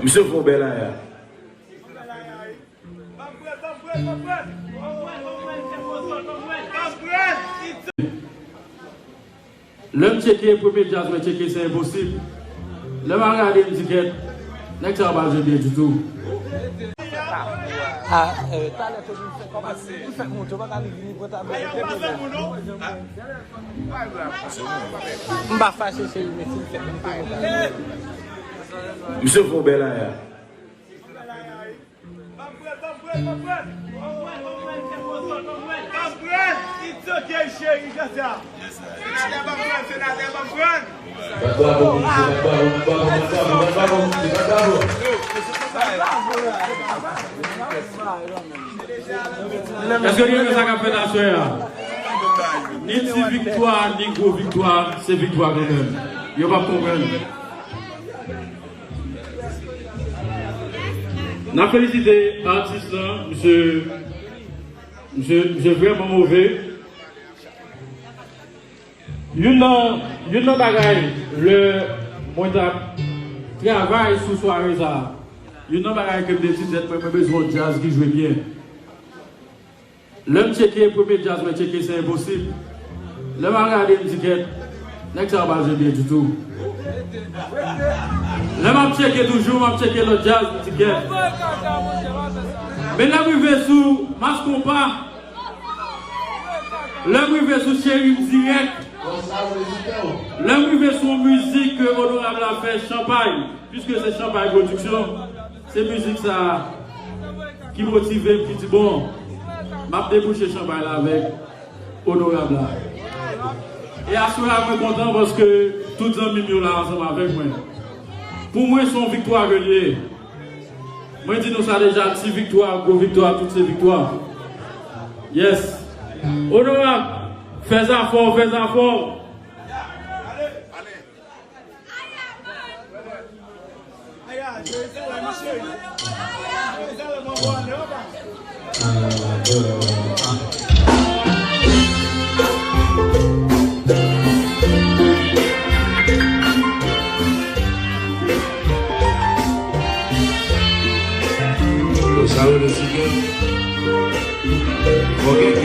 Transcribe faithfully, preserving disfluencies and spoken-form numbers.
Misye fè yon bèl aya. Lè m tcheke premye djaz mwen tcheke, se enposib. Lè m al gade, m di, "Gèt, nèg sa yo pa jwe byen ditou." Ah, euh, talè Tony, m fè kòmanse. M fè monte, ou pa ka vini pran tablo. M pa fache, cheri, men si m fè monte. Misye fè yon bèl aya. Bat bravo pou misye, bat bravo, bat bravo, bat bravo, bat bravo, bat bravo. Èske nou renmen sa k ap fèt aswè a? Ni ti viktwa, ni gwo viktwa, se viktwa kanmenm. Yo p ap konprann. N ap felisite atis lan, misye, misye, misye vrèman move. Youn nan, youn nan bagay, lè mwen t ap travay sou sware sa a, youn nan bagay ke m te di tèt mwen, mwen bezwen yon djaz ki jwe byen. Lè m tcheke, premye djaz mwen tcheke, se enposib. Lè m al gade, m di, "Gèt, nèg sa yo pa jwe byen ditou." Lè m ap tcheke toujou, m ap tcheke lòt djaz, m di, "Gèt." Men lè m rive sou Mas Konpa, lè m rive sou Cheri m dirèk, lè m rive sou yon mizik ke Onorab la fè, Chanpay, piske se Chanpay Pwodiksyon, se mizik sa a ki motive m, ki di, "Bon, m ap debouche Chanpay la avèk Onorab la." E aswè a, mwen kontan paske tout zanmi m yo la ansanm avèk mwen. Pou mwen, se yon viktwa ke l ye. Mwen di nou sa deja, ti viktwa, gwo viktwa, tout se viktwa. Yes. Onorab, fè zafè w, fè zafè w. Sa yo deside. Ok.